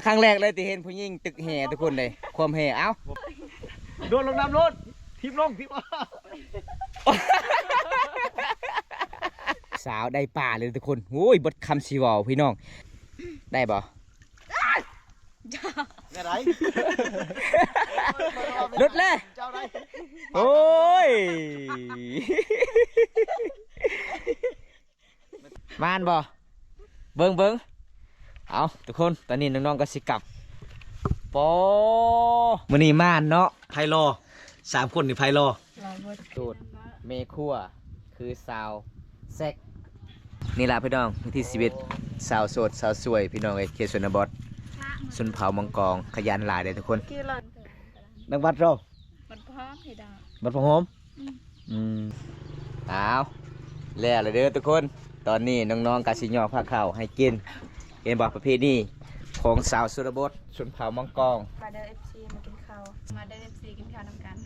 ຄັ້ງແລກເລີຍທີ່ເຫັນຜູ້ຍິງຕຶກແຫທຸກຄົນເດ້ ຄວາມແຫ ເອົ້າ ໂດດລົງນ້ຳໂລດ ທີບລົງ ທີບ ສາວໄດ້ປາເລີຍທຸກຄົນ. ໂອ້ຍ ເບິດຄຳຊິເວົ້າພີ່ນ້ອງ ໄດ້ບໍ່? ແນວໃດ? ຫຼຸດເລີຍ ເຈົ້າໄດ້ ໂອ້ຍ ມານບໍ່? ເບິ່ງ ເບິ່ງ ເອົາ ທຸກຄົນ ຕອນນີ້ນ້ອງໆກໍຊິກັບ. ປໍ ມື້ນີ້ມານເນາະ ໃຜຫຼໍ່? ສາມຄົນນີ້ໃຜຫຼໍ່? ສູດແມ່ຄົວຄືສາວແຊັກ. ນີ້ລະພີ່ນ້ອງ ວິຖີຊີວິດສາວໂສດສາວສວຍ ພີ່ນ້ອງເອີຍ ເຂດຊົນນະບົດ ຊົນເຜົ່າມັງກອງ ຂະຫຍັນຫຼາຍເດ້ທຸກຄົນ. ນັກວັດເຮົາ ບັດພ້ອມໃຫ້ດອກ ບັດພ້ອມ. ອືມ ອືມ ອ້າວ ແລ້ວລະເດີທຸກຄົນ ຕອນນີ້ນ້ອງໆກໍຊິຍໍພາເຂົ້າໃຫ້ກິນ. ເຫັນບໍ່ ປະເພນີຂອງຊາວຊົນນະບົດ ຊົນເຜົ່າມັງກອງ. ມາເດີ ເອັຟຊີ ມາກິນເຂົ້າ ມາເດີ ເອັຟຊີ ກິນເຂົ້ານຳກັນ.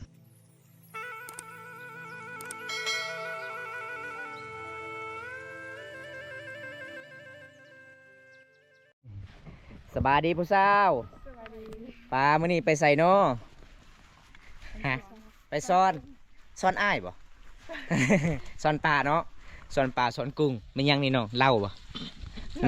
ສະບາຍດີຜູ້ສາວ. ສະບາຍດີ. ປາ ມື້ນີ້ໄປໃສນໍ? ຮະ ໄປຊ່ອນ ຊ່ອນອ້າຍບໍ? ຊ່ອນປາເນາະ ຊ່ອນປາ ຊ່ອນກຸ້ງ. ແມ່ນຫຍັງນີ້ນ້ອງ? ເຫຼົ້າບໍ?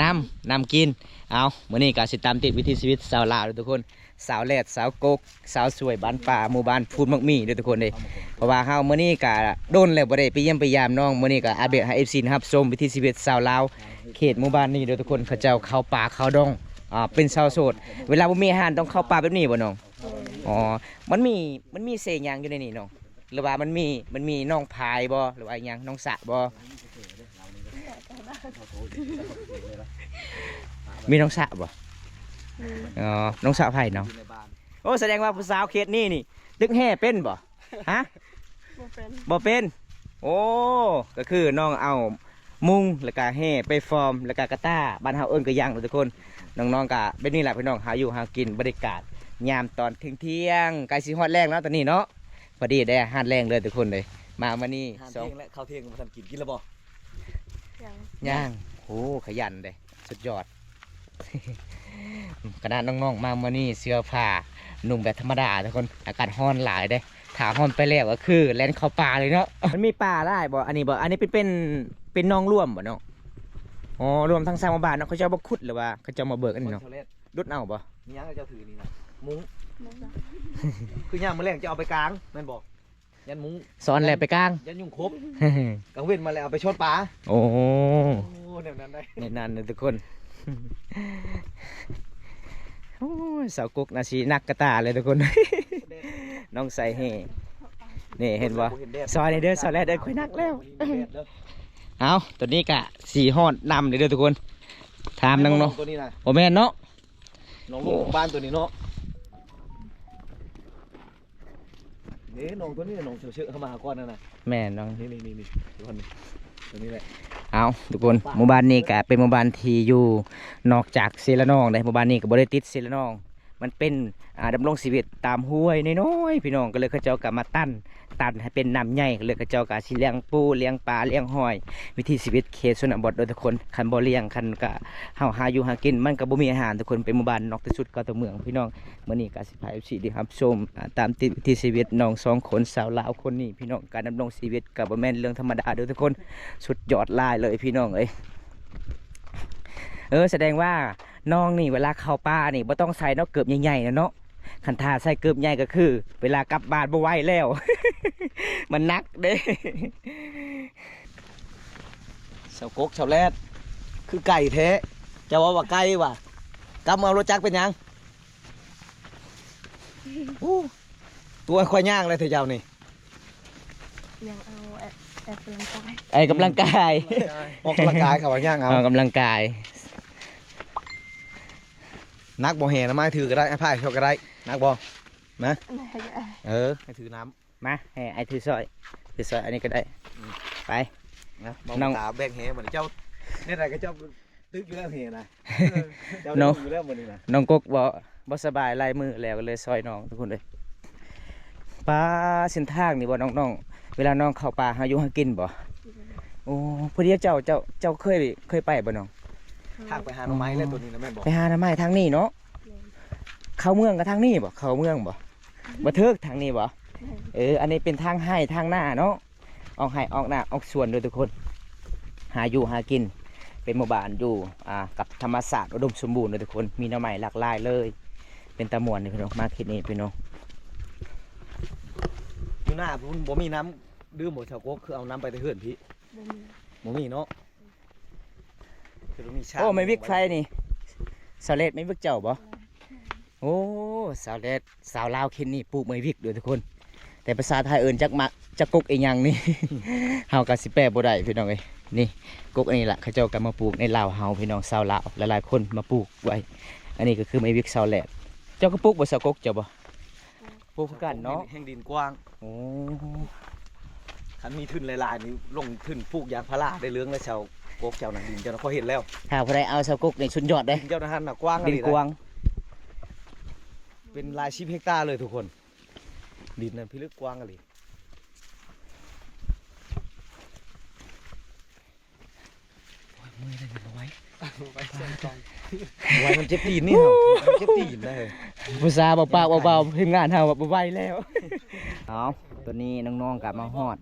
ນ້ຳ ນ້ຳກິນ. ເອົາ ມື້ນີ້ກໍຊິຕາມຕິດວິຖີຊີວິດຊາວລາວເດີທຸກຄົນ. ສາວແລດ ສາວກົກ ສາວສວຍບ້ານປ່າ ໝູ່ບ້ານພູນໝາກໝີ່ເດີທຸກຄົນເດ້. ເພາະວ່າເຮົາມື້ນີ້ກະດົນແລ້ວບໍ່ໄດ້ໄປຢ້ຽມໄປຢາມນ້ອງ. ມື້ນີ້ກະອາເບກໃຫ້ເອັຟຊີຮັບຊົມວິຖີຊີວິດຊາວລາວເຂດໝູ່ບ້ານນີ້ເດີທຸກຄົນ. ເຂົາເຈົ້າເຂົ້າປ່າເຂົ້າດອງ ອ່າ ເປັນຊາວໂສດ. ເວລາບໍ່ມີອາຫານຕ້ອງເຂົ້າປ່າແບບນີ້ບໍ່ນ້ອງ? ອໍ ມັນມີ ມັນມີເສຫຍັງຢູ່ໃນນີ້ນ້ອງ? ຫຼືວ່າມັນມີ ມັນມີໜອງພາຍບໍ່? ຫຼືວ່າອີຫຍັງ ໜອງສະບໍ່? ມີໜອງສະບໍ່? ມີ. ອໍ ໜອງສະໄພເນາະ. ໂອ້ ສະແດງວ່າຜູ້ສາວເຂດນີ້ນີ້ ຕຶກແຮ່ເປັນບໍ່? ຮະ? ບໍ່ເປັນ ບໍ່ເປັນ. ໂອ້ ກໍຄືນ້ອງເອົາມຸງ ແລ້ວກະແຮ່ໄປຟອມ ແລ້ວກະກະຕ່າ ບ້ານເຮົາເອີ້ນກະຍັງເດີທຸກຄົນ. ນ້ອງໆກະແບບນີ້ແຫຼະພີ່ນ້ອງ ຫາຢູ່ຫາກິນ ບັນຍາກາດຍາມຕອນທ່ຽງໆ ໃກ້ຊິຮອດແລ້ງແລ້ວຕອນນີ້ເນາະ. ພໍດີໄດ້ອາຫານແລງເລີຍທຸກຄົນເລີຍ. ມາມື້ນີ້ ອາຫານທ່ຽງ ແລະ ເຂົ້າທ່ຽງບໍ່ທັນກິນ ກິນແລ້ວບໍ່? ຍັງ ຍັງ. ໂອ້ ຂະຫຍັນເດ້ ສຸດຍອດ. ຂະໜາດນ້ອງໆມາມື້ນີ້ເສື້ອຜ້ານຸ່ງແບບທຳມະດາທຸກຄົນ ອາກາດຮ້ອນຫຼາຍເດ້. ຖ້າຮ້ອນໄປແລ້ວກໍຄືແລ່ນເຂົ້າປ່າເລີຍເນາະ. ມັນມີປ່າຫຼາຍບໍ່? ອັນນີ້ບໍ່? ອັນນີ້ເປັນ ເປັນ ເປັນໜອງລວມບໍ່ນ້ອງ? ອໍ ລວມທັງສາມໝູ່ບ້ານເນາະ. ເຂົາເຈົ້າບໍ່ຂຸດ ຫຼືວ່າເຂົາເຈົ້າມາເບີກອັນນີ້ເນາະ? ດຸດເອົາບໍ່? ມີຫຍັງເຈົ້າຖືນີ້ນະ? ມຸ້ງ. ຄືຍາມມື້ແລງເຈົ້າເອົາໄປກາງແມ່ນບໍ່? ຢ້ານໝູ ຊ້ອນແລ້ວໄປກາງ ຢ້ານຍຸງຄົບ. ກາງເວັນມາແລ້ວເອົາໄປຊ້ອນປາ. ໂອ້ ໂອ້ ແນວນັ້ນໄດ໋ ແນວນັ້ນເດີທຸກຄົນ. ໂອ້ຍ ສາວກົກໜ້າຊິໜັກກະຕາເລີຍທຸກຄົນ. ນ້ອງໃສ່ແຮ່ ນີ້ເຫັນບໍ່? ຊ່ອຍແດ່ເດີ ຊ່ອຍແດ່ເດີ ຂ້ອຍໜັກແລ້ວ. ເອົາ ຕອນນີ້ກະຊິຮອດນ້ຳເລີຍເດີທຸກຄົນ. ຖາມນາງເນາະ ບໍ່ແມ່ນເນາະ ນ້ອງລູກຂອງບ້ານຕົວນີ້ເນາະ. ເດ້ ນ້ອງຕົວນີ້ ນ້ອງເຊີເຂົ້າມາຫາກ່ອນນັ້ນນະ. ແມ່ນນ້ອງ ນີ້ໆໆ ຕົວນີ້ ຕົວນີ້ແຫຼະ. ເອົາ ທຸກຄົນ ໝູ່ບ້ານນີ້ກະເປັນໝູ່ບ້ານທີ່ຢູ່ນອກຈາກເຊລະນອງເດ້. ໝູ່ບ້ານນີ້ກະບໍ່ໄດ້ຕິດເຊລະນອງ ມັນເປັນ ອ່າ ດຳລົງຊີວິດຕາມຫ້ວຍນ້ອຍໆ ພີ່ນ້ອງ. ກໍເລີຍເຂົາເຈົ້າກະມາຕັນ ຕັນໃຫ້ເປັນນ້ຳໃຫຍ່ ກໍເລີຍເຂົາເຈົ້າກະຊິລ້ຽງປູ ລ້ຽງປາ ລ້ຽງຫອຍ. ວິຖີຊີວິດເຂດຊົນນະບົດເດີທຸກຄົນ ຄັນບໍ່ລ້ຽງ ຄັນກະເຮົາຫາຢູ່ຫາກິນ ມັນກະບໍ່ມີອາຫານທຸກຄົນ. ເປັນໝູ່ບ້ານນອກທີ່ສຸດເກົ່າຕົວເມືອງ ພີ່ນ້ອງ. ມື້ນີ້ກໍຊິພາເອັຟຊີໄດ້ຮັບຊົມ ອາ ຕາມຕິດວິຖີຊີວິດນ້ອງສອງຄົນຊາວລາວຄົນນີ້ ພີ່ນ້ອງ. ການດຳລົງຊີວິດກໍບໍ່ແມ່ນເລື່ອງທຳມະດາເດີທຸກຄົນ ສຸດຍອດຫຼາຍເລີຍ ພີ່ນ້ອງເອີຍ. ເອີ ສະແດງວ່ານ້ອງນີ້ເວລາເຂົ້າປ່ານີ້ບໍ່ຕ້ອງໃສ່ເນາະ ເກີບໃຫຍ່ໆນະເນາະ. ຄັນຖ້າໃສ່ເກີບໃຫຍ່ກໍຄືເວລາກັບບ້ານບໍ່ໄຫວແລ້ວ ມັນໜັກເດ້. ສາວກົກ ສາວແລດ ຄືໄກແທ້. ເຈົ້າເວົ້າວ່າໄກຫວາ ກັບມາເອົາລົດຈັກເປັນຫຍັງ? ໂອ້ ຕົວຂ້ອຍຍ່າງແລ້ວເທື່ອເຈົ້ານີ້. ຍ່າງເອົາ ແອ ແອກກຳລັງກາຍ ແອກກຳລັງກາຍ ອອກກຳລັງກາຍ ເຂົາວ່າຍ່າງເອົາ ອອກກຳລັງກາຍ. ໜັກບໍ່ແຮ່ນະ ມາຖືກໍໄດ້ ອ້າຍພາຍເຂົາກໍໄດ້. ໜັກບໍ່? ນະ ເອີ ໃຫ້ຖືນ້ຳ. ມາ ໃຫ້ອ້າຍຖືຊ່ອຍ ຖືຊ່ອຍອັນນີ້ກໍໄດ້. ອືມ ໄປ ນະ ນ້ອງຕາແບກແຮ່ບັດນີ້ ເຈົ້າ ແນວໃດກໍເຈົ້າຕຶກຢູ່ແລ້ວແຮ່ນະ. ເອີ ເຈົ້າໄດ້ຢູ່ແລ້ວບັດນີ້ນະ. ນ້ອງກົກບໍ່ ບໍ່ສະບາຍຫຼາຍມື້ແລ້ວ ກໍເລີຍຊ່ອຍນ້ອງທຸກຄົນເອີຍ. ປາ ເສັ້ນທາງນີ້ບໍ່ນ້ອງໆ ເວລານ້ອງເຂົ້າປ່າຫາຢູ່ຫາກິນບໍ່? ໂອ້ ພໍດີເຈົ້າ ເຈົ້າ ເຈົ້າເຄີຍ ເຄີຍໄປບໍ່ນ້ອງ? ທາງໄປຫາໜໍ່ໄມ້ແຫຼະ ຕົວນີ້ນະແມ່ນບໍ່? ໄປຫາໜໍ່ໄມ້ທາງນີ້ເນາະ. ແມ່ນ. ເຂົ້າເມືອງກໍທາງນີ້ບໍ່? ເຂົ້າເມືອງບໍ່? ບໍ່ຖືກທາງນີ້ບໍ່? ແມ່ນ ເອີ ອັນນີ້ເປັນທາງໄຮ່ທາງນາເນາະ ອອກໄຮ່ອອກນາອອກສວນເດີທຸກຄົນ ຫາຢູ່ຫາກິນ ເປັນໝູ່ບ້ານຢູ່ ອ່າ ກັບທຳມະຊາດອຸດົມສົມບູນເດີທຸກຄົນ ມີໜໍ່ໄມ້ຫຼາກຫຼາຍເລີຍ ເປັນຕາມ່ວນເດີພີ່ນ້ອງ ມາເຂດນີ້ພີ່ນ້ອງ. ຢູ່ໜ້າພຸ້ນບໍ່ມີນ້ຳດື່ມບໍ່ ຊາວກົກ? ຄືເອົານ້ຳໄປແຕ່ເຮືອນພີ້ ບໍ່ມີ ບໍ່ມີເນາະ. ຄືມີຊາ ໂອ້ ແມ່ວິກໃຜນີ້? ສາວແລດ ແມ່ວິກເຈົ້າບໍ່? ໂອ້ ສາວແລດ ສາວລາວເຂດນີ້ປູກໃບວິກເດີທຸກຄົນ ແຕ່ພາສາໄທເອີ້ນຈັກໝາກຈັກກົກອີ່ຫຍັງນີ້ ເຮົາກໍຊິແປບໍ່ໄດ້ພີ່ນ້ອງເອີຍ. ນີ້ ກົກອັນນີ້ລະ ເຂົາເຈົ້າກໍມາປູກໃນລາວເຮົາພີ່ນ້ອງ ຊາວລາວຫຼາຍໆຄົນມາປູກໄວ້. ອັນນີ້ກໍຄືໃບວິກສາວແລດ. ເຈົ້າກໍປູກບໍ່ ສາວກົກ ເຈົ້າບໍ່? ປູກຄືກັນເນາະ ແຮ່ງດິນກວ້າງ. ໂອ້ ຄັນມີທຶນຫຼາຍໆນີ້ ລົງທຶນປູກຢາງພາລາໄດ້ເລື່ອງແລ້ວ ຊາວກົກເຈົ້ານະ ດິນເຈົ້ານະ ຂ້ອຍເຫັນແລ້ວ ຖ້າຜູ້ໃດເອົາ ຊາວກົກນີ້ສຸດຍອດເດ້ ດິນເຈົ້ານະຫັ້ນນະ ກວ້າງອີ່ຫຼີ ດິນກວ້າງ ເປັນຫຼາຍສິບເຮັກຕາເລີຍທຸກຄົນ ດິນນັ້ນພິລຶກກວ້າງອີ່ຫຼີ. ໂອ້ຍ ເມື່ອຍເລີຍ ບໍ່ໄຫວ ບໍ່ໄຫວ ມັນເຈັບຕີນນີ້ ມັນເຈັບຕີນນະເຮີຍ. ຜູ້ສາວເບົາປາກເບົາໆ ທີມງານເຮົາວ່າບໍ່ໄຫວແລ້ວ. ເອົາ ຕອນນີ້ນ້ອງໆກໍມາຮອດ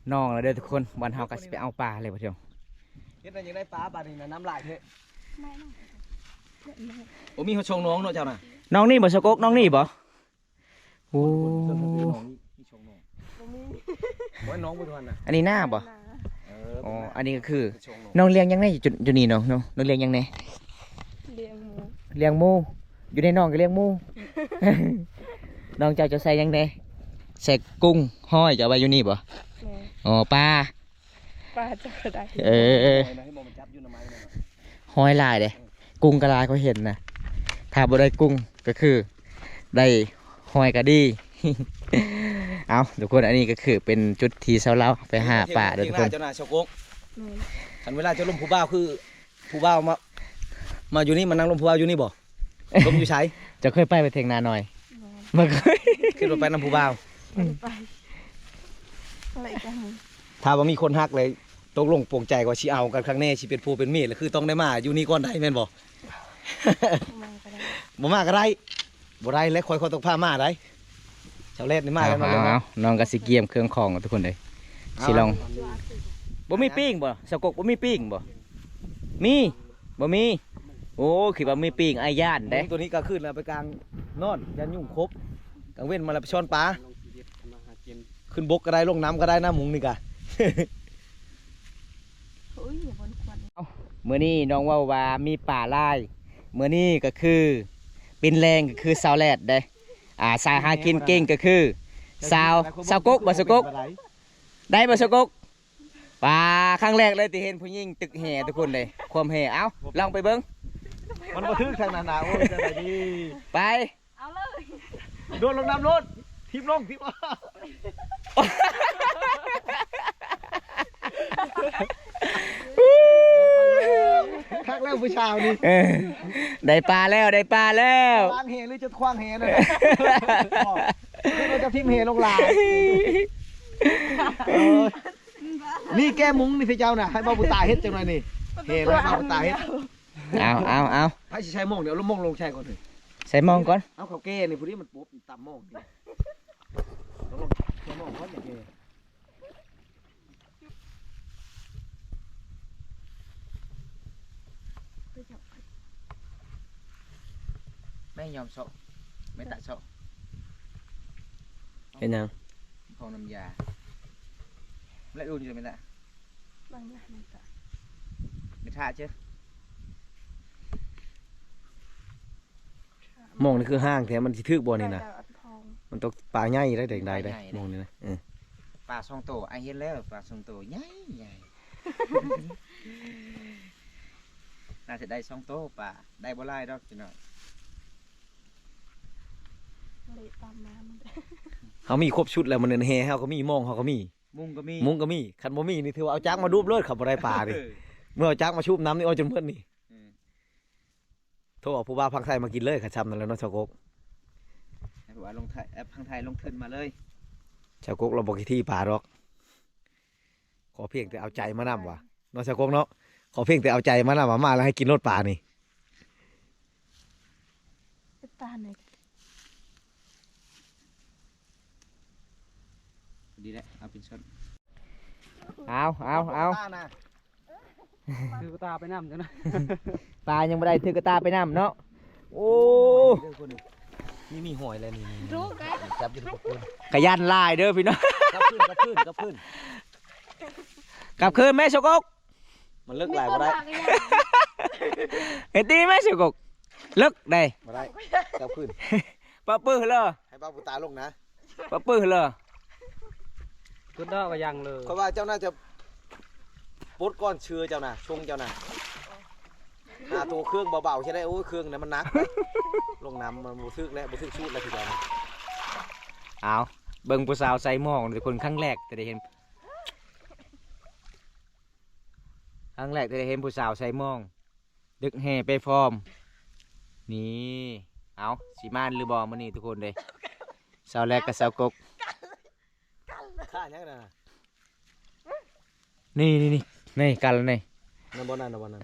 ໜອງແລ້ວເດີທຸກຄົນ ບ່ອນເຮົາກໍຊິໄປເອົາປາເລີຍ ບໍ່ເຖິງ ເຮັດແນວຫຍັງໄດ້ປາບາດນີ້ນະ ນ້ຳຫຼາຍແທ້. ໂອ້ ມີຮອດຊ່ອງໜອງເນາະເຈົ້ານະ. ໜອງນີ້ບໍ່ ສາວກົກ ໜອງນີ້ບໍ່? ໂອ້ ບໍ່ມີ ໂອ້ຍ ໜອງບໍ່ທັນນະ ອັນນີ້ນາບໍ່? ເອີ ອໍ ອັນນີ້ກໍຄື ນ້ອງລ້ຽງຫຍັງແດ່ຢູ່ ຢູ່ນີ້ນ້ອງ ນ້ອງລ້ຽງຫຍັງແດ່? ລ້ຽງໝູ ລ້ຽງໝູ ຢູ່ໃນໜອງກໍລ້ຽງໝູ. ນ້ອງເຈົ້າ ເຈົ້າໃສ່ຫຍັງແດ່? ໃສ່ກຸ້ງຫອຍ ເຈົ້າໄວ້ຢູ່ນີ້ບໍ່? ແມ່ນ ອໍ ປາ ປາເຈົ້າກໍໄດ້ ເອີ ໃຫ້ມັນຈັບຢູ່ນຳໄມ້ນັ້ນນະ ຫອຍຫຼາຍເດ້ ກຸ້ງກໍຫຼາຍ ຂ້ອຍເຫັນນະ ຖ້າບໍ່ໄດ້ກຸ້ງກໍຄືໄດ້ຫອຍກໍດີ. ເອົ້າ ທຸກຄົນ ອັນນີ້ກໍຄືເປັນຈຸດທີ່ຊາວລາວໄປຫາປາເດີທຸກຄົນ. ເຈົ້ານະ ຊາວກົກ ແມ່ນ ຄັນເວລາເຈົ້າລົມຜູ້ບ່າວ ຄືຜູ້ບ່າວມາ ມາຢູ່ນີ້ ມານັ່ງລົມຜູ້ບ່າວຢູ່ນີ້ບໍ່? ລົມຢູ່ໃສ? ເຈົ້າເຄີຍໄປ ໄປຖຽງນານ້ອຍ? ບໍ່ ບໍ່ເຄີຍ. ຄິດວ່າໄປນຳຜູ້ບ່າວ? ບໍ່ໄດ້ໄປ ບໍ່ໄດ້ໄປ. ຖ້າວ່າມີຄົນຮັກແລ້ວ ຕົກລົງປົງໃຈວ່າຊິເອົາກັນຄັກແນ່ ຊິເປັນຜົວເປັນເມຍ ແລ້ວຄືຕ້ອງໄດ້ມາຢູ່ນີ້ກ່ອນໄດ້ແມ່ນບໍ່? ບໍ່ມາກໍໄດ້ ບໍ່ມາກໍໄດ້. ບໍ່ໄດ້ແລ້ວ ຂ້ອຍ ຂ້ອຍຕ້ອງພາມາໄດ໋. ຊາວແລດນີ້ມາແລ້ວເນາະ ເອົາ ເນາະ ເນາະ ນ້ອງກໍຊິກຽມເຄື່ອງຂອງທຸກຄົນເດ້ ເອົາ ຊິລອງ. ບໍ່ມີປີ້ງບໍ່? ສາວກົກ ບໍ່ມີປີ້ງບໍ່? ມີ ບໍ່ມີ. ໂອ້ ຄິດວ່າມີປີ້ງ ອ້າຍຢ້ານເດ້. ໂອ້ ຕົວນີ້ກາງຄືນແລ້ວໄປກາງນອນ ຢ້ານຍຸງຄົບ ກາງເວັນມາແລ້ວໄປຊ້ອນປາ ຂຶ້ນບົກກໍໄດ້ ລົງນ້ຳກໍໄດ້ນະ ມຸງນີ້ກະ. ເອົ້າ ມື້ນີ້ນ້ອງເວົ້າວ່າມີປາຫຼາຍ ມື້ນີ້ກໍຄືເປັນແຮງ ກໍຄືຊາວແລດເດ້ ອ່າ ສາຍຫາກິນເກັ່ງກໍຄືຊາວ ຊາວກົກບໍ່ ຊາວກົກ? ໄດ້ບໍ່ ຊາວກົກ? ປາ ຄັ້ງແລກເລີຍທີ່ເຫັນຜູ້ຍິງຕຶກແຫທຸກຄົນເດ້ ຄວາມແຫ. ເອົ້າ ລອງໄປເບິ່ງ ມັນບໍ່ຖືກທາງນັ້ນນະ. ໂອ້ຍ ຈັ່ງໃດດີ ໄປ. ເອົາເລີຍ ໂດດລົງນ້ຳໂລດ ທີບລົງ ທີບ. ຄັກແລ້ວຜູ້ສາວນີ້ ເອີ ໄດ້ປາແລ້ວ ໄດ້ປາແລ້ວ. ວາງແຫຫຼືຈະຂວາງແຫນັ້ນນະ ຄືວ່າຈະຖິ້ມແຫລົງຫຼາຍ. ເອີ ນີ້ແກ້ມຸງນີ້ເຈົ້ານະ ໃຫ້ເບົາບຸນຕາເຮັດຈັກໜ່ອຍນີ້ ແຫໃຫ້ເບົາບຸນຕາເຮັດ. ເອົາ ເອົາ ເອົາ ໃຜຊິໃສ່ໝ້ອງ? ດຽວເອົາໝ້ອງລົງໃສ່ກ່ອນເອີຍ ໃສ່ໝ້ອງກ່ອນ. ເອົາ ເຂົາແກ່ນີ້ ຜູ້ນີ້ມັນປົບຕຳໝ້ອງນີ້ ເອົາໝ້ອງກ່ອນແກ່. ແມ່ຍອມເຊາະ ແມ່ຕະເຊາະ. ເຮັດຫຍັງ? ຂອງນ້ຳຢາ ແລະ ອຸ່ນຢູ່ແມ່ຕະ ແມ່ທະເຈີ. ໝ່ອງນີ້ຄືຫ່າງແທ້ ມັນຊິຖືກບໍ່ນີ້ນະ? ມັນຕົກປາໃຫຍ່ໄດ໋ ແດງໄດ໋ໄດ໋ ປາໃຫຍ່ເດ້ ໝ່ອງນີ້ນະ. ເອີ ປາສອງໂຕ ອ້າຍເຫັນແລ້ວ ປາສອງໂຕໃຫຍ່ໆ ໜ້າຈະໄດ້ສອງໂຕປາ ໄດ້ບໍ່ຫຼາຍດອກຈັກໜ້ອຍ. ເຮົາມີຄົບຊຸດແລ້ວ ມັນແຮ່ເຮົາກໍມີ ໝ່ອງເຮົາກໍມີ ມຸງກໍມີ ມຸງກໍມີ. ຄັນບໍ່ມີນີ້ຖືວ່າເອົາຈັກມາດູບເລີຍ ຄັນບໍ່ໄດ້ປານີ້. ເອີ ເມື່ອເອົາຈັກມາສູບນ້ຳນີ້ອອກຈົນເໝິດນີ້. ເອີ ໂທເອົາຜູ້ບ່າວຝັ່ງໄທມາກິນເລີຍ ຄັນຊ່ຳນັ້ນແລ້ວເນາະ ຊາວກົກ. ໃຫ້ຜູ້ບ່າວຝັ່ງໄທ ເອີ ຝັ່ງໄທລົງທຶນມາເລີຍ. ຊາວກົກລາວບໍ່ຂີ້ຖີ່ປາດອກ ຂໍພຽງແຕ່ເອົາໃຈມານຳວ່າ ເນາະ ຊາວກົກເນາະ. ຂໍພຽງແຕ່ເອົາໃຈມານຳວ່າ ມາແລ້ວໃຫ້ກິນໂລດປານີ້. ປານີ້ ດີແຫຼະ ເອົາເປັນຊ້ອນ ເອົາ ເອົາ ເອົາ ຖືກະຕາໄປນຳຈັ່ງນະ ປາຍັງບໍ່ໄດ້ ຖືກະຕາໄປນຳເນາະ. ໂອ້ ນີ້ມີຫອຍແລ້ວນີ້ ນີ້ ນີ້ ນີ້ ຈັບຢູ່ ຂະຫຍັນຫຼາຍເດີພີ່ນ້ອງ ກັບຄືນ ກັບຄືນ ກັບຄືນ ກັບຄືນແມ່ສົກກົກ ມັນເລິກຫຼາຍບໍ່ໄດ້ ເຮັດດີແມ່ສົກກົກ ເລິກໄດ໋ ບໍ່ໄດ້ ກັບຄືນ ປະປືເລີ ໃຫ້ບ່າວປູຕາລົງນະ ປະປືເລີ ຂຶ້ນດອກກະຍັງເລີຍ ຂ້ອຍວ່າເຈົ້າໜ້າຈະປົດກ່ອນເຊື່ອເຈົ້ານະ ຊົງເຈົ້ານະ ຫາໂຕເຄື່ອງເບົາໆ ຊິໄດ້ ໂອ້ຍ ເຄື່ອງນັ້ນມັນໜັກ ລົງນ້ຳມັນບໍ່ຖືກແລ້ວ ບໍ່ຖືກສູດແລ້ວ ຄືເຈົ້ານະ. ເອົາ ເບິ່ງຜູ້ສາວໃສ່ໝ້ອງ ທຸກຄົນ ຄັ້ງແລກທີ່ໄດ້ເຫັນ ຄັ້ງແລກທີ່ໄດ້ເຫັນຜູ້ສາວໃສ່ໝ້ອງ ດຶກແຮ່ໄປພ້ອມ ນີ້ ເອົາ ຊິມານຫຼືບໍ່ມື້ນີ້ທຸກຄົນເດ້ ສາວແລກກັບສາວກົກ ຂ້າຫຍັງນະ ນີ້ ນີ້ ນີ້ ນີ້ ກັນແລ້ວນີ້ ນັ້ນບໍ່ ນັ້ນ ນັ້ນບໍ່ ນັ້ນ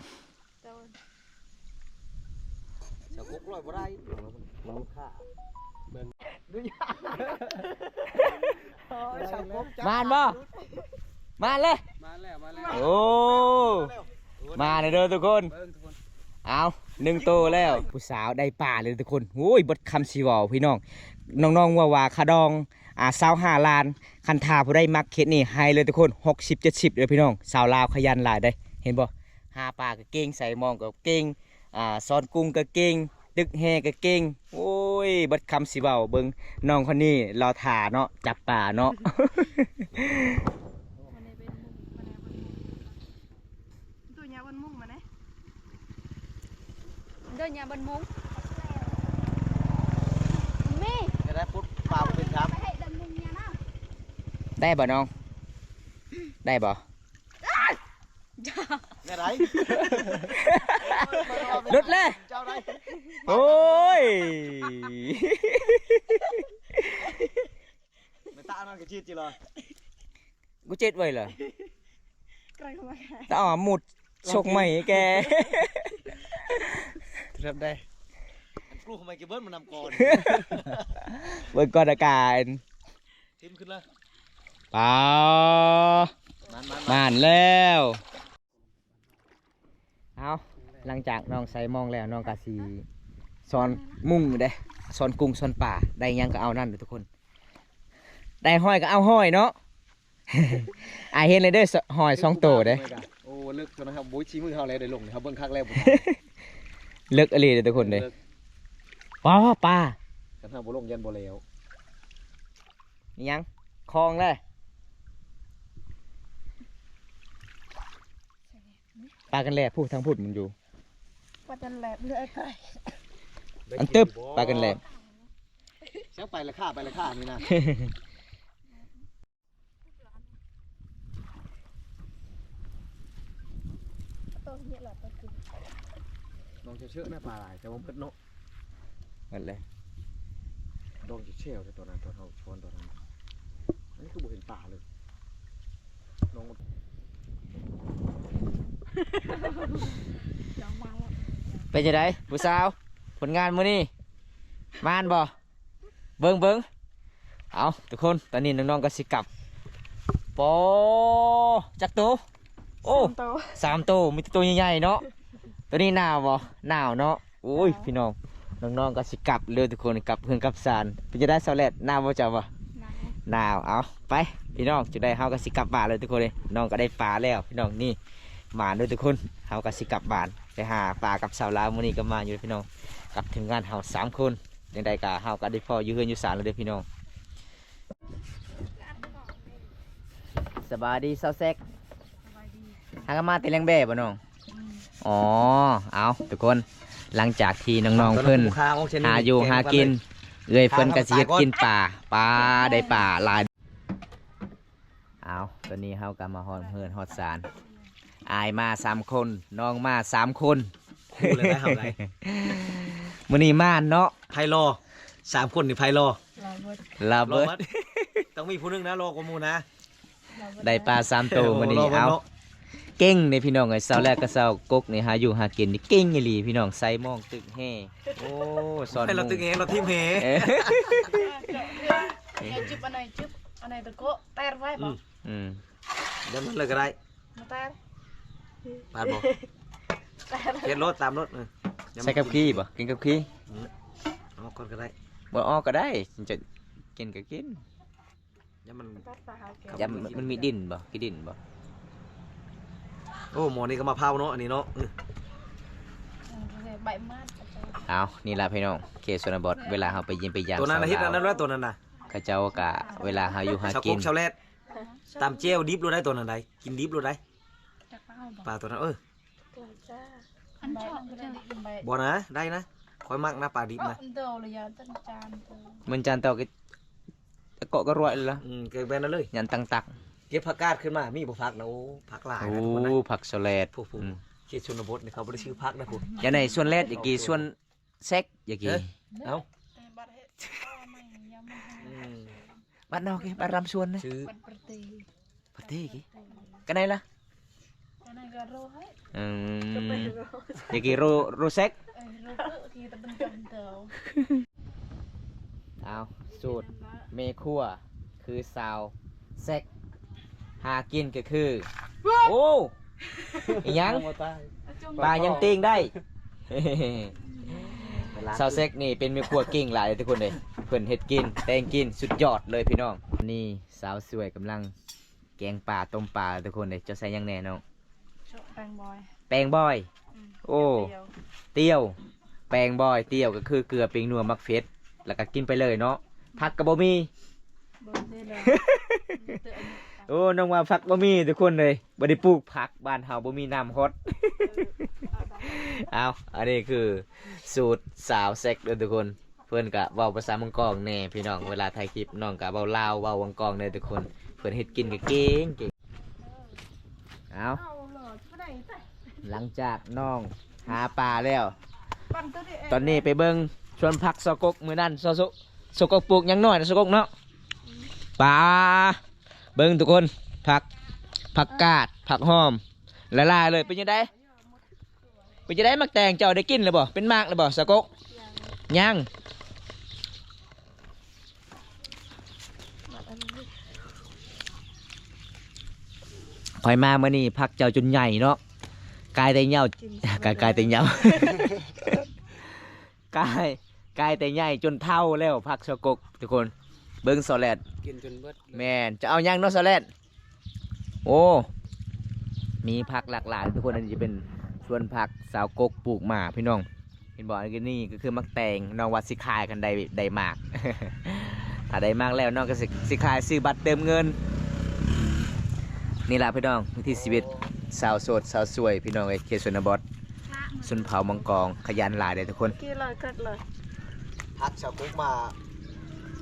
ສາວກົກລອຍບໍ່ໄດ້ ມັນຂ້າ ເບິ່ງ ມານບໍ່ ມານເລີຍ ມາແລ້ວ ມາແລ້ວ ໂອ້ ມາແລ້ວເດີທຸກຄົນ ເບິ່ງທຸກຄົນ ເອົາ ໜຶ່ງໂຕແລ້ວ ຜູ້ສາວໄດ້ປາເລີຍທຸກຄົນ ໂອ້ຍ ເບິດຄຳຊິເວົ້າພີ່ນ້ອງ ນ້ອງໆ ວ່າ ວ່າຂະດອງ ອ່າ ຊາວຫ້າລ້ານ ຄັນຖ້າຜູ້ໃດມັກເຂດນີ້ ໃຫ້ເລີຍທຸກຄົນ ຫົກສິບເຈັດສິບເດີພີ່ນ້ອງ ສາວລາວຂະຫຍັນຫຼາຍເດ້ ເຫັນບໍ່ ຫາປາກະເກັ່ງ ໃສ່ມອງກະເກັ່ງ ອ່າ ຊ້ອນກຸ້ງກະເກັ່ງ ຕຶກແຮ່ກະເກັ່ງ ໂອ້ຍ ເບິດຄຳຊິເວົ້າ ເບິ່ງນ້ອງຄົນນີ້ລໍຖ້າເນາະ ຈັບປາເນາະ ໂຕຍາບັນມຸງມາແນະ ໂຕຍາບັນມຸງ ມີ ຈະໄດ້ປຸດປາບໍ່ເປັນຄັບ ໄດ້ບໍ່ນ້ອງ ໄດ້ບໍ່? ແນວໃດ? ຫຼຸດແລ້ວ ເຈົ້າໄດ້ ໂອ້ຍ ແມ່ນຕາອັນນັ້ນກະຈິດຈິລະ ກູເຈັດໄວ້ລະ ຕາໝຸດຊົກໃໝ່ແກ ເລີ່ມໄດ້ ກູເອົາໄມ້ກະເບິດມານຳກ່ອນ ເບິ່ງກ່ອນອາການ ຖິ້ມຂຶ້ນເລີຍ ປາ ມານ ມານ ມານແລ້ວ ເອົາ ຫຼັງຈາກນ້ອງໃສ່ມອງແລ້ວ ນ້ອງກະຊິຊ້ອນມຸ້ງເດ້ ຊ້ອນກຸ້ງຊ້ອນປາ ໄດ້ຫຍັງກະເອົານັ້ນເດີທຸກຄົນ ໄດ້ຫອຍກະເອົາຫອຍເນາະ ອ້າຍເຫັນແລ້ວເດີ ຫອຍສອງໂຕເດ້ ໂອ້ ເລິກຕົວນັ້ນ ໂອ້ຍ ຊີ້ມືເຮົາແລ້ວໄດ້ລົງ ເຮົາເບິ່ງຄັກແລ້ວ ເລິກອີ່ຫຼີເດີທຸກຄົນເດ້ ເລິກ ປາ ປາ ຄັນເຮົາບໍ່ລົງຢ້ານບໍ່ແລ້ວ ອີຫຍັງ ຄອງເລີຍ ປາກັນແລບ ຜູ້ທາງພຸ້ນມັນຢູ່ ປາກັນແລບເລີຍ ອັນຕຶບ ປາກັນແລບ ເຊາ ໄປລະຄ່າ ໄປລະຄ່ານີ້ນະ ນ້ອງເຊີນະ ປາຫຼາຍ ແຕ່ວ່າເບິດເນາະ ນັ້ນແຫຼະ ດອງແຊວແທ້ຕອນນັ້ນ ຕອນເຮົາຊ້ອນຕອນນັ້ນ ອັນນີ້ຄືບໍ່ເຫັນປາເລີຍ ນ້ອງ ເປັນຈັ່ງໃດຜູ້ສາວ ຜົນງານມື້ນີ້ ມານບໍ່? ເບິ່ງ ເບິ່ງ ເອົາ ທຸກຄົນ ຕອນນີ້ນ້ອງໆ ກະຊິກັບ ປາ ຈັກໂຕ? ໂອ້ ສາມໂຕ ສາມໂຕ ມີແຕ່ໂຕໃຫຍ່ໆ ເນາະ ໂຕນີ້ໜາວບໍ່? ໜາວເນາະ ໂອ້ຍ ໜາວ ພີ່ນ້ອງ ນ້ອງໆ ກະຊິກັບເລີຍທຸກຄົນ ກັບເຮືອນກັບຊານ ເປັນຈັ່ງໃດສາວແລດ ໜາວບໍ່ເຈົ້າບໍ່? ໜາວ ໜາວ ເອົາ ໄປ ພີ່ນ້ອງ ຈັ່ງໃດເຮົາກະຊິກັບບ້ານເລີຍທຸກຄົນເອີຍ ນ້ອງກະໄດ້ປາແລ້ວ ພີ່ນ້ອງ ນີ້ ໝານເດີທຸກຄົນ ເຮົາກະຊິກັບບ້ານ ໄປຫາປາກັບສາວລາວ ມື້ນີ້ກະມາຢູ່ພີ່ນ້ອງ ກັບທີມງານເຮົາສາມຄົນ ຈັ່ງໃດກະເຮົາກະໄດ້ພໍ້ຢູ່ເຮືອນຢູ່ຊານແລ້ວເດີພີ່ນ້ອງ ສະບາຍດີສາວແຊກ ຫາກັນມາແຕ່ແລງແບບໍ່ນ້ອງ? ອໍ ເອົາ ທຸກຄົນ ຫຼັງຈາກທີ່ນ້ອງໆ ເພິ່ນຫາຢູ່ຫາກິນ ເອື້ອຍເພິ່ນກະຊິເຮັດກິນປາ ປາ ໄດ້ປາຫຼາຍ ເອົາ ຕອນນີ້ເຮົາກະມາຮອດເຮືອນຮອດຊານ ອ້າຍມາສາມຄົນ ນ້ອງມາສາມຄົນ ຄູ່ເລີຍໄດ໋ເຮົາໄດ໋ ມື້ນີ້ມານເນາະ ໃຜຫຼໍ່ ສາມຄົນນີ້ໃຜຫຼໍ່? ລາວເບິດ ລາວເບິດ ຕ້ອງມີຜູ້ໜຶ່ງນະ ຫຼໍ່ກວ່າໝູ່ນະ ໄດ້ປາສາມໂຕມື້ນີ້ ເອົາ ເອົາ ເກັ່ງເດ້ພີ່ນ້ອງເອີຍ. ສາວແລກກັບສາວກົກນີ້ຫາຢູ່ຫາກິນນີ້ເກັ່ງອີ່ຫຼີພີ່ນ້ອງ. ໃສ່ໝອກຕຶກແຮ່ ໂອ້ ສອນ ໃຫ້ລາວຕຶກແຮ່ ລາວຖິ້ມແຮ່. ເອີ ເອີ ຈຸບອັນໃດ ຈຸບອັນໃດຕະໂກະແຕກໄວ້ບໍ່? ອືມ ອືມ ດຽວມັນເລີກກໍໄດ້ ມາແຕກ ປາດບໍ່? ແຕກ ເຮັດໂລດ ຕາມໂລດ. ເອີ ໃສ່ກັບຂີ້ບໍ່? ກິນກັບຂີ້? ອືມ ເອົາກ່ອນກໍໄດ້ ບໍ່ເອົາກໍໄດ້ ຈະກິນກໍກິນ. ຢ້ານມັນ ຢ້ານມັນມີດິນບໍ່? ຂີ້ດິນບໍ່? ໂອ້ ໝໍນີ້ກໍມາເຜົາເນາະ ອັນນີ້ເນາະ. ເອີ ເອີ ໃບມາດ ເອົາ ນີ້ລະພີ່ນ້ອງ ເຂດຊົນນະບົດ ເວລາເຮົາໄປຢ້ຽມໄປຢາມ ຕົວນັ້ນນະ ເຮັດອັນນັ້ນແລ້ວ ຕົວນັ້ນນະ ເຂົາເຈົ້າກະ ເວລາເຮົາຢູ່ຫາກິນ ຊາກົກ ຊາວແລດ ຕຳແຈ່ວດິບໂລດໄດ໋ ຕົວນັ້ນໄດ໋ ກິນດິບໂລດໄດ໋ ປາຕົວນັ້ນ. ເອີ ອັນຊ່ອງ ບໍ່ນະ ໄດ້ນະ ຂ້ອຍມັກນະ ປາດິບນະ. ມັນຈານເຕົາ ເກາະກະລວຍລະ ອືມ ເກັບແບນນັ້ນເລີຍ ຍັນຕັງຕັກ ເກັບຜັກກາດຂຶ້ນມາ ມີບໍ່ຜັກນະ? ໂອ້ ຜັກຫຼາຍນະ ໂອ້ ຜັກສະແລດ ອືມ ເຂດຊົນນະບົດນີ້ເຂົາບໍ່ໄດ້ຊື່ຜັກນະພຸ້ນ. ຢ່າໃນສວນແລດ ຢ່າກີສວນແຊກ ຢ່າກີ ເອົ້າ ບ້ານນອກ ບ້ານລຳສວນນະ ຊື່ ປະເຕ ປະເຕກີ ກະໄນລະ ກະໄນກະໂຣ ອືມ ກະໄນໂຣ ຢ່າກີໂຣ ໂຣແຊກ ເອີ ໂຣເກີ ກີຕະເປັນຕົນເຕົາ. ອ້າວ ສູດແມ່ຄົວຄືສາວແຊກ ຫາກິນກໍຄື ໂອ້ ອີ່ຫຍັງ ປາຍັງຕີງໄດ້. ສາວແຊກນີ້ເປັນແມ່ຄົວເກັ່ງຫຼາຍເດ້ທຸກຄົນເດ້ ເພິ່ນເຮັດກິນແຕ່ງກິນສຸດຍອດເລີຍພີ່ນ້ອງ. ນີ້ສາວສວຍກຳລັງ ແກງປາ ຕົ້ມປາ ທຸກຄົນເດ້. ເຈົ້າໃສ່ຫຍັງແດ່ນ້ອງ? ແປ້ງບອຍ ແປ້ງບອຍ ອືມ ໂອ້ ຕຽວ ຕຽວ ແປ້ງບອຍ ຕຽວ ກໍຄືເກືອ ແປ້ງນົວ ໝາກເຜັດ ແລ້ວກໍກິນໄປເລີຍເນາະ. ຜັກກໍບໍ່ມີ ບໍ່ມີເລີຍ ໂອ້ ນ້ອງວ່າຜັກບໍ່ມີ ທຸກຄົນເລີຍ ບໍ່ໄດ້ປູກຜັກ ບ້ານເຮົາບໍ່ມີນ້ຳຮອດ. ເອີ ເອົາ ອັນນີ້ຄືສູດສາວແຊກເດີທຸກຄົນ. ເພິ່ນກະເວົ້າພາສາເມືອງກອງແດ່ພີ່ນ້ອງ ເວລາຖ່າຍຄລິບ ນ້ອງກະເວົ້າລາວ ເວົ້າເມືອງກອງແດ່ທຸກຄົນ. ເພິ່ນເຮັດກິນກະເກັ່ງໆ. ເອົາ ຫຼັງຈາກນ້ອງຫາປາແລ້ວ ຕອນນີ້ໄປເບິ່ງສວນຜັກຊາວກົກ ມື້ນັ້ນຊາວ ຊາວ ຊາວກົກປູກຫຍັງໜ້ອຍນະ ຊາວກົກເນາະ. ປາ ເບິ່ງທຸກຄົນ ຜັກ ຜັກກາດ ຜັກຫອມ ຫຼາຍໆເລີຍ. ເປັນຈັ່ງໃດ? ເປັນຈັ່ງໃດ ໝາກແຕງເຈົ້າໄດ້ກິນແລ້ວບໍ່? ເປັນໝາກແລ້ວບໍ່ ສາກົກ? ຍັງ ຂ້ອຍມາມື້ນີ້ຜັກເຈົ້າຈົນໃຫຍ່ເນາະ ກາຍແຕ່ເຍົາ ກາຍ ກາຍແຕ່ເຍົາ ກາຍ ກາຍແຕ່ໃຫຍ່ຈົນເຖົ້າແລ້ວ ຜັກສາກົກ ທຸກຄົນ. ເບິ່ງສາວແລດ ກິນຈົນເບິດ. ແມ່ນ ຈະເອົາຫຍັງເນາະສາວແລດ? ໂອ້ ມີຜັກຫຼາກຫຼາຍທຸກຄົນ. ອັນນີ້ຈະເປັນສວນຜັກສາວກົກປູກມາພີ່ນ້ອງ ເຫັນບໍ່? ອັນນີ້ກໍຄືໝາກແຕງ ນ້ອງວ່າຊິຂາຍຄັນໄດ້ ໄດ້ໝາກ ຖ້າໄດ້ໝາກແລ້ວນ້ອງກໍຊິ ຊິຂາຍຊື້ບັດເຕີມເງິນ. ນີ້ລະພີ່ນ້ອງ ວິຖີຊີວິດຊາວໂສດຊາວສວຍ ພີ່ນ້ອງເອີຍ ເຂດຊົນນະບົດ ຊົນເຜົ່າມັງກອງ ຂະຫຍັນຫຼາຍເດ້ທຸກຄົນ. ກີ້ເລີຍເກີດເລີຍ ຜັກຊາວກົກມາ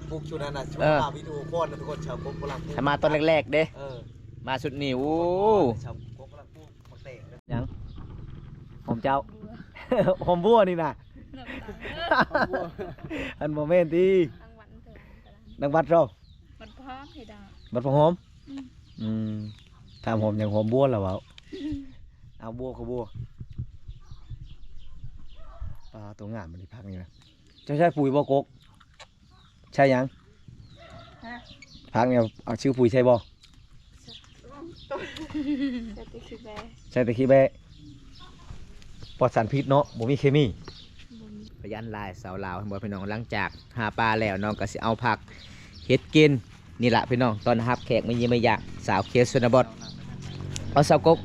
ປູກຢູ່ນັ້ນນະ ເອີ ມາວິດີໂອຄອນນະທຸກຄົນ. ຊາວກົກກຳລັງປູກ ມາຕອນແລກໆເດ້ ເອີ ມາຊຸດນີ້ ໂອ້ ຊາວກົກກຳລັງປູກໝາກແຕງ. ຫຍັງ? ຫອມເຈົ້າ ຫອມບົວນີ້ນະ ອັນບໍ່ແມ່ນຕິ ນາງວັດເອີ ວັດພະຫອມ ວັດພະຫອມ. ອືມ ອືມ ຖາມຫອມຫຍັງ ຫອມບົວລະເວົ້າ. ເອົາບົວຄືບົວ. ປາ ໂຕງາມອັນນີ້ ຜັກນີ້ນະ. ເຈົ້າໃຊ້ປຸ໋ຍບໍ່ກົກ? ໃຊ້ຫຍັງ? ຮະ? ຜັກນີ້ເອົາ ເອົາຊື້ປຸ໋ຍໃສ່ບໍ່? ໃສ່ແຕ່ຂີ້ແບ້ ໃສ່ແຕ່ຂີ້ແບ້ ປອດສານພິດເນາະ ບໍ່ມີເຄມີ. ຂະຫຍັນຫຼາຍສາວລາວ ເຫັນບໍ່ພີ່ນ້ອງ? ຫຼັງຈາກຫາປາແລ້ວ ນ້ອງກໍຊິເອົາຜັກເຮັດກິນນີ້ລະພີ່ນ້ອງ ຕ້ອນຮັບແຂກມາຢ້ຽມມາຢາມ ສາວເຂດຊົນນະບົດ. ເອົາ ສາວກົກ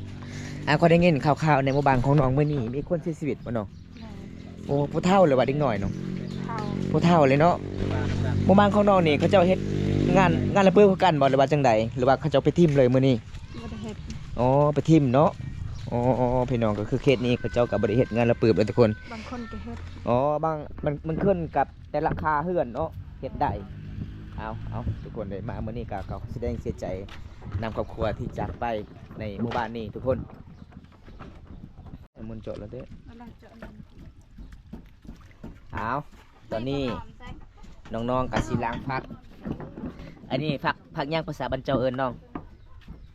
ອ່າ ຂ້ອຍໄດ້ຍິນຂ່າວໆ ໃນໝູ່ບ້ານຂອງນ້ອງມື້ນີ້ມີຄົນເສຍຊີວິດບໍ່ນ້ອງ? ໂອ້ ຜູ້ເຖົ້າ ຫຼືວ່າເດັກນ້ອຍນ້ອງ? ເຖົ້າ ຜູ້ເຖົ້າເລີຍເນາະ. ໝູ່ບ້ານຂອງນ້ອງນີ້ເຂົາເຈົ້າເຮັດງານ ງານລະປຶບຄືກັນບໍ່ ຫຼືວ່າຈັ່ງໃດ ຫຼືວ່າເຂົາເຈົ້າໄປຖິ້ມເລີຍມື້ນີ້? ບໍ່ໄດ້ເຮັດ. ອໍ ໄປຖິ້ມເນາະ. ອໍ ພີ່ນ້ອງ ກໍຄືເຂດນີ້ເຂົາເຈົ້າກໍບໍ່ໄດ້ເຮັດງານລະປຶບເດີທຸກຄົນ ບາງຄົນກໍເຮັດ. ອໍ ບາງ ມັນ ມັນຂຶ້ນກັບແຕ່ລະຄາເຮືອນເນາະ ເຮັດໄດ້. ເອົາ ເອົາ ທຸກຄົນເດີ ມາມື້ນີ້ກໍ ກໍສະແດງເສຍໃຈນຳຄອບຄົວທີ່ຈາກໄປໃນໝູ່ບ້ານນີ້ທຸກຄົນ. ໃຫ້ໝູ່ເຈາະແລ້ວເດ້. ເອົາ ຕອນນີ້ນ້ອງໆກໍຊິລ້າງຜັກ. ອັນນີ້ຜັກ ຜັກຫຍັງພາສາບ້ານເຈົ້າເອີ້ນນ້ອງ?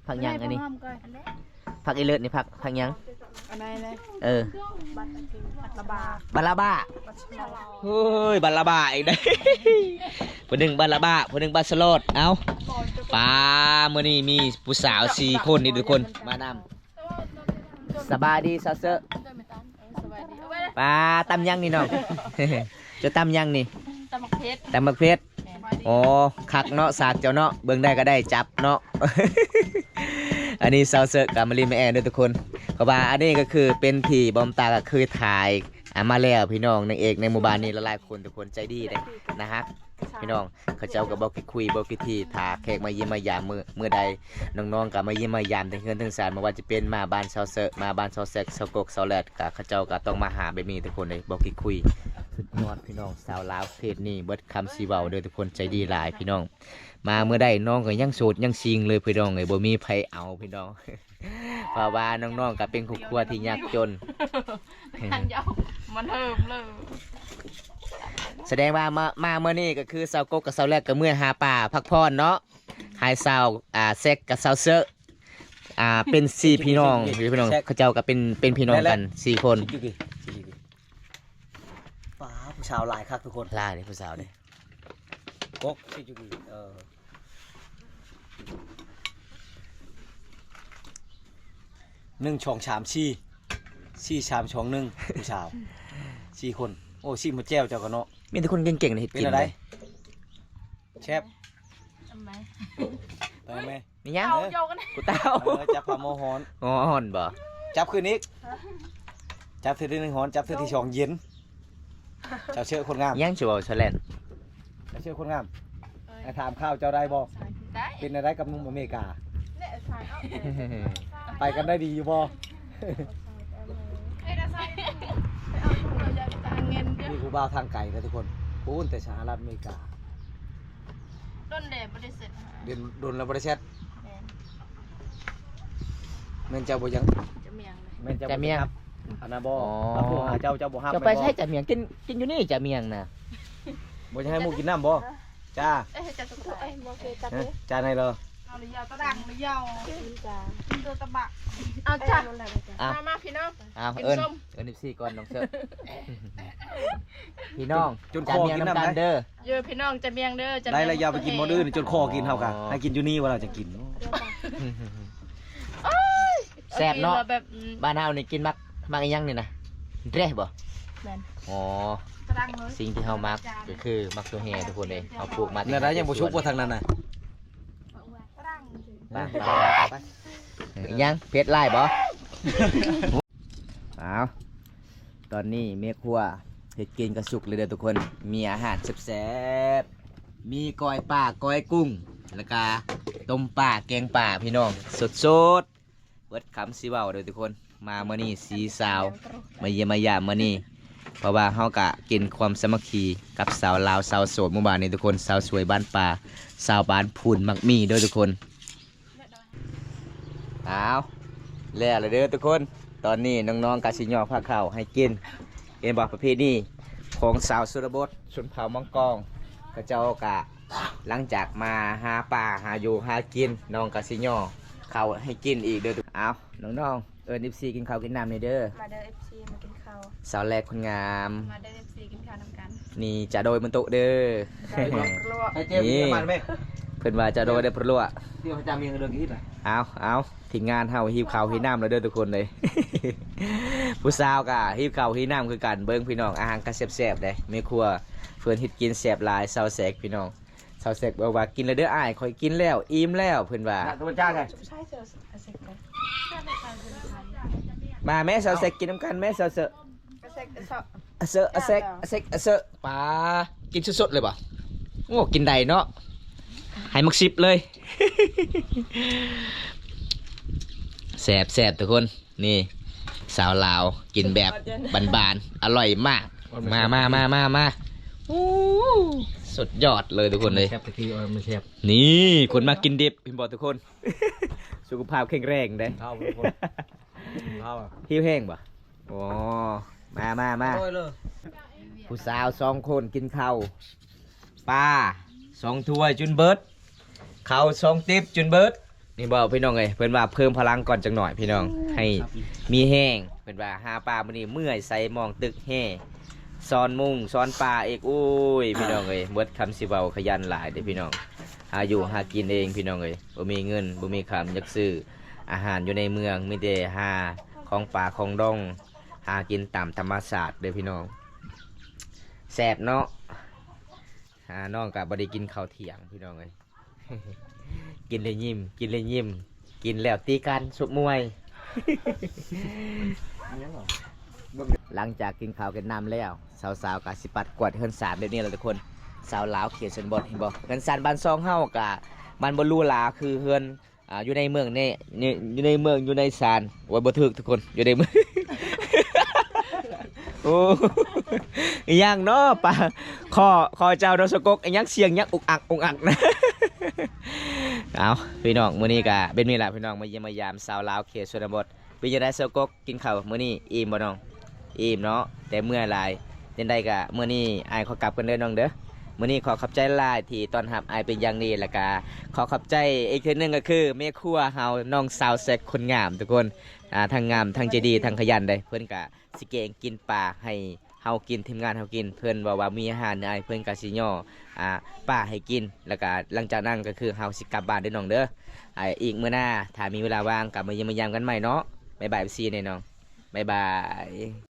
ຜັກຫຍັງອັນນີ້? ຫອມກ່ອນ. ພັກອີເລີດນີ້ ພັກ ພັກຫຍັງ? ອັນໃດນະ? ເອີ ບັດລະບາ ບັດລະບາ ບັດສະຫຼອດ ເຮີ້ຍ ບັດລະບາອີກເດ້. ຜູ້ໜຶ່ງບັດລະບາ ຜູ້ໜຶ່ງບັດສະຫຼອດ. ເອົ້າ ປາ ມື້ນີ້ມີຜູ້ສາວສີ່ຄົນນີ້ທຸກຄົນມານຳ. ສະບາຍດີສາວເຊີ. ປາ ຕຳຫຍັງນີ້ນ້ອງ? ເຈົ້າຕຳຫຍັງນີ້? ຕຳໝາກເຜັດ ຕຳໝາກເຜັດ. ແມ່ນ. ໂອ້ ຄັກເນາະ ສາກເຈົ້າເນາະ ເບິ່ງໄດ້ກໍໄດ້ຈັບເນາະ. ອັນນີ້ສາວເຊີກໍມາຫຼິ້ນມາແອນເດີທຸກຄົນ ເພາະວ່າອັນນີ້ກໍຄືເປັນທີ່ບອມຕາກໍເຄີຍຖ່າຍ ອ່າ ມາແລ້ວພີ່ນ້ອງ. ນາງເອກໃນໝູ່ບ້ານນີ້ຫຼາຍໆຄົນ ທຸກຄົນໃຈດີເດ້ ໜ້າຮັກພີ່ນ້ອງ. ເຂົາເຈົ້າກໍເວົ້າກິດຄຸຍ ເວົ້າກິດທີ່ ຖ້າແຂກມາຢ້ຽມມາຢາມ ມື້ ມື້ໃດ ນ້ອງໆກໍມາຢ້ຽມມາຢາມເຖິງເຮືອນເຖິງຊານ ບໍ່ວ່າຈະເປັນມາບ້ານສາວເຊີ ມາບ້ານສາວແຊກ ສາວກົກ ສາວແລດ ກໍເຂົາເຈົ້າກໍຕ້ອງມາຫາແບບນີ້ທຸກຄົນເດ້ ເວົ້າກິດຄຸຍ. ສຸດຍອດພີ່ນ້ອງ ສາວລາວເຂດນີ້ເບິດຄຳຊິເວົ້າເດີທຸກຄົນ ໃຈດີຫຼາຍພີ່ນ້ອງ. ມາມື້ໃດນ້ອງກໍຍັງໂສດຍັງຊິງເລີຍພີ່ນ້ອງເອີຍ ບໍ່ມີໃຜເອົາພີ່ນ້ອງ ເພາະວ່ານ້ອງໆກໍເປັນຄອບຄົວທີ່ຍາກຈົນ. ມັນເລີ່ມເລີຍ ສະແດງວ່າມາ ມາມື້ນີ້ກໍຄືສາວກົກກັບສາວແລດກໍເມື່ອຫາປາພັກຜ່ອນເນາະ ໃຫ້ສາວ ອ່າ ແຊກກັບສາວເຊີ ອ່າ ເປັນສີ່ພີ່ນ້ອງ ພີ່ນ້ອງ ເຂົາເຈົ້າກໍເປັນ ເປັນພີ່ນ້ອງກັນສີ່ຄົນ. ປາ ຜູ້ສາວຫຼາຍຄັກທຸກຄົນ ຫຼາຍເດ້ຜູ້ສາວເດ້. ກົກ ຊິຈຸກິ ເອີ ໜຶ່ງ ສອງ ສາມ ສີ່ ສີ່ ສາມ ສອງ ໜຶ່ງ ຜູ້ສາວສີ່ຄົນ. ໂອ້ ຊີມແຈ່ວເຈົ້າກໍເນາະ ມີແຕ່ຄົນເກັ່ງໆເຮັດກິນເດ້. ແຊບ ໄປແມ່ ມີຫຍັງ? ເອົາ ເອີ ເຈົ້າກັນ ກູເຕົ້າ ເອີ ຈັບຜ້າໝໍ້ຮ້ອນ ອໍ ຮ້ອນບໍ່? ຈັບຄືນອີກ ຈັບເທື່ອທີໜຶ່ງຮ້ອນ ຈັບເທື່ອທີສອງເຢັນ. ເຈົ້າເຊີຄົນງາມ ຍັງຊິເວົ້າສະແລນ ເຈົ້າເຊີຄົນງາມ ເອີຍ ໃຫ້ຖາມຂ່າວເຈົ້າໄດ້ບໍ່? ໄດ້ ເປັນແນວໃດກັບໜຸ່ມອາເມລິກາ? ໄປກັນໄດ້ດີຢູ່ບໍ່? ມີຜູ້ບ່າວທາງໄກເດີທຸກຄົນ ປູນແຕ່ສະຫະລັດອາເມລິກາ. ດົນແລ້ວບໍ່ໄດ້ແຊັດຫາ ດົນ ດົນແລ້ວບໍ່ໄດ້ແຊັດ. ແມ່ນ ແມ່ນເຈົ້າບໍ່ຍັງ ຈະມຽງເລີຍ ແມ່ນເຈົ້າ ຈະມຽງ ອັນນັ້ນບໍ່? ອໍ ເຮົາໂທຫາເຈົ້າ ເຈົ້າບໍ່ຮັບ. ເຈົ້າໄປໃສ ຈະມຽງ? ກິນ ກິນຢູ່ນີ້ຈະມຽງນະ. ບໍ່ຢາກໃຫ້ໝູ່ກິນນ້ຳບໍ່? ຈ້າ ເອີຍ ຈ້າ ເອີຍ ບໍ່ເຄີຍຈັບເລີຍ ຈ້າ ໃນເລີ ເອົາລະຢາວຕະດັງລະຢາວ ກິນຈ້າ ກິນຕົວຕະບະ. ເອົາຈ້າ ມາ ມາພີ່ນ້ອງ ເອົາ ເອີ້ນ ເອີ້ນເອັຟຊີກ່ອນ ນ້ອງເຊີ ພີ່ນ້ອງ ຈົນ ຈະມຽງນຳກັນເດີ. ເອີ ພີ່ນ້ອງຈະມຽງເດີ ໄດ້ລະ ຢ່າໄປກິນບ່ອນອື່ນ ຈົນຄໍກິນເຮົາກະ ໃຫ້ກິນຢູ່ນີ້ວ່າລາວຈະກິນ. ໂອ້ຍ ແຊບເນາະ ແບບ ອືມ ບ້ານເຮົານີ້ກິນໝາກ ໝາກອີຫຍັງນີ້ນະ ແດຣບໍ່? ແມ່ນ ອໍ ຕະດັງເລີຍ ສິ່ງທີ່ເຮົາມັກກໍຄືໝາກຕົວແຮ່ທຸກຄົນເດ້ ເຮົາປູກມາແນວໃດ ຍັງບໍ່ສຸກບໍ່ທາງນັ້ນນະ? ຕະດັງ ໄປ ໄປ ໄປ ອີຫຍັງ ເຜັດຫຼາຍບໍ່? ອ້າວ ຕອນນີ້ແມ່ຄົວເຮັດກິນກໍສຸກແລ້ວເດີທຸກຄົນ ມີອາຫານແຊບໆ ມີກ້ອຍປາ ກ້ອຍກຸ້ງ ແລ້ວກະຕົ້ມປາ ແກງປາ ພີ່ນ້ອງ ສົດໆ ເບິດຄຳຊິເວົ້າເດີທຸກຄົນ. ມາມື້ນີ້ສີ່ສາວ ມາຢ້ຽມມາຢາມມື້ນີ້ ເພາະວ່າເຮົາກະກິນຄວາມສາມັກຄີກັບສາວລາວ ສາວໂສດໝູ່ບ້ານນີ້ທຸກຄົນ ສາວສວຍບ້ານປ່າ ສາວບ້ານພູນໝາກໝີ່ເດີທຸກຄົນ. ອ້າວ ແລ້ວລະເດີທຸກຄົນ ຕອນນີ້ນ້ອງໆກະຊິຍໍ້ພາເຂົ້າໃຫ້ກິນ. ເຫັນບໍ່ ປະເພນີຂອງຊາວຊົນນະບົດ ຊົນເຜົ່າມັງກອງ ເຂົາເຈົ້າກະຫຼັງຈາກມາຫາປາຫາຢູ່ຫາກິນ ນ້ອງກະຊິຍໍ້ເຂົ້າໃຫ້ກິນອີກເດີ. ອ້າວ ນ້ອງໆ ເອີ້ນເອັຟຊີກິນເຂົ້າກິນນ້ຳແດ່ເດີ ມາເດີ ເອັຟຊີ ມາກິນເຂົ້າ. ສາວແລກຄົນງາມ ມາເດີ ເອັຟຊີ ກິນເຂົ້ານຳກັນ. ນີ້ຈາໂດຍມັນໂຕະເດີ ໃສ່ເຈີມີມັນແມ່ ເພິ່ນວ່າຈາໂດຍເດີພະຫຼວ. ເອົາ ເອົາ ທີມງານເຮົາຫິວເຂົ້າຫິວນ້ຳແລ້ວເດີທຸກຄົນເດີ. ຜູ້ສາວກະຫິວເຂົ້າຫິວນ້ຳຄືກັນ ເບິ່ງພີ່ນ້ອງ ອາຫານກະແຊບໆເດ້ ແມ່ຄົວເພິ່ນເຮັດກິນແຊບຫຼາຍ ສາວແຊກພີ່ນ້ອງ. ສາວແຊກບອກວ່າ ກິນແລ້ວເດີອ້າຍ ຂ້ອຍກິນແລ້ວ ອີ່ມແລ້ວ ເພິ່ນວ່າ. ມາແມ້ ສາວແຊກກິນນຳກັນແມ້ ສາວເຊີ. ອາເຊີ ອາເຊັກ ອາເຊັກ ອາເຊີ. ປາ ກິນສົດໆເລີຍບໍ່? ໂອ້ ກິນໄດ້ເນາະ ໃຫ້ໝາກສິບເລີຍ. ແຊບໆ ທຸກຄົນ ນີ້ສາວລາວກິນແບບບ້ານໆ ອະລ່ອຍມາກ. ມາ ມາ ມາ ມາ ມາ. ໂອ້ ສຸດຍອດເລີຍທຸກຄົນເລີຍ. ແຊບຕະກີ້ ເອີ ມັນແຊບ. ນີ້ຄົນມັກກິນດິບ ເຫັນບໍ່ທຸກຄົນ? ສຸຂະພາບແຂງແຮງເດ້. ເຂົ້າທຸກຄົນ ເຂົ້າ ຫິວແຮງບໍ່? ໂອ້ ມາ ມາ ມາ. ຜູ້ສາວສອງຄົນກິນເຂົ້າ ປາສອງຖ້ວຍຈົນເບິດ ເຂົ້າສອງຕິບຈົນເບິດ. ນີ້ບໍ່ພີ່ນ້ອງເອີຍ ເພິ່ນວ່າເພີ່ມພະລັງກ່ອນຈັກໜ້ອຍພີ່ນ້ອງ ໃຫ້ມີແຮງ. ເພິ່ນວ່າຫາປາມື້ນີ້ເມື່ອຍໃສ່ມອງຕຶກແຮ່ ຊ້ອນມຸ້ງຊ້ອນປາອີກ. ໂອ້ຍ ພີ່ນ້ອງເອີຍ ເບິດຄຳຊິເວົ້າ ຂະຫຍັນຫຼາຍເດ້ພີ່ນ້ອງ. ຫາຢູ່ຫາກິນເອງພີ່ນ້ອງເອີຍ ບໍ່ມີເງິນບໍ່ມີຄຳຢາກຊື້ອາຫານຢູ່ໃນເມືອງ ມີແຕ່ຫາຂອງປ່າຂອງດອງ ຫາກິນຕາມທຳມະຊາດເດີພີ່ນ້ອງ. ແຊບເນາະ. ອາ ນ້ອງກະບໍ່ໄດ້ກິນເຂົ້າທ່ຽງພີ່ນ້ອງເອີຍ. ກິນແລ້ວຍິ້ມ ກິນແລ້ວຍິ້ມ ກິນແລ້ວຕີກັນ ຊົກມວຍ. ຫຼັງຈາກກິນເຂົ້າກິນນ້ຳແລ້ວ ສາວໆກະຊິປັດກວາດເຮືອນຊານແບບນີ້ແຫຼະທຸກຄົນ. ຊາວລາວເຂດຊົນນະບົດ ເຫັນບໍ່ ເຮືອນຊານບ້ານຊ່ອງເຮົາກະມັນບໍ່ຫຼູຫຼາຄືເຮືອນ ອ່າ ຢູ່ໃນເມືອງນີ້ ຢູ່ໃນເມືອງ ຢູ່ໃນຊານ ໂອ້ຍ ບໍ່ຖືກທຸກຄົນ ຢູ່ໃນເມືອງ. ໂອ້ ອີຫຍັງເນາະ ປາ ຂໍ ຂໍເຈົ້າເນາະ ສະກົກ ອີຫຍັງ ສຽງຫຍັງ ອຸກອັກ ອຸກອັກ. ເອົາ ພີ່ນ້ອງ ມື້ນີ້ກະເປັນນີ້ລະ ພີ່ນ້ອງ ມາຢ້ຽມມາຢາມຊາວລາວເຂດຊົນນະບົດ. ເປັນຈັ່ງໃດ ສະກົກ ກິນເຂົ້າມື້ນີ້ອີ່ມບໍ່ນ້ອງ? ອີ່ມເນາະ ແຕ່ເມື່ອຍຫຼາຍ. ຈັ່ງໃດກະມື້ນີ້ອ້າຍຂໍກັບກ່ອນເດີນ້ອງເດີ. ມື້ນີ້ຂໍຂອບໃຈຫຼາຍທີ່ຕ້ອນຮັບອ້າຍເປັນຢ່າງດີ ແລ້ວກະຂໍຂອບໃຈອີກເທື່ອໜຶ່ງກໍຄືແມ່ຄົວເຮົາ ນ້ອງສາວແຊັກຄົນງາມທຸກຄົນ ອ່າ ທັງງາມ ທັງໃຈດີ ທັງຂະຫຍັນເດ້. ເພິ່ນກະຊິແກງກິນປາໃຫ້ເຮົາກິນ ທີມງານເຮົາກິນ. ເພິ່ນເວົ້າວ່າມີອາຫານໃນອ້າຍ ເພິ່ນກະຊິຍໍ້ ອ່າ ປາໃຫ້ກິນ ແລ້ວກະຫຼັງຈາກນັ້ນກໍຄືເຮົາຊິກັບບ້ານເດີນ້ອງເດີ. ອ່າ ອີກມື້ໜ້າ ຖ້າມີເວລາວ່າງກໍມາຢ້ຽມມາຢາມກັນໃໝ່ເນາະ. ບາຍບາຍ ເອັຟຊີ ແນ່ນ້ອງ ບາຍບາຍ.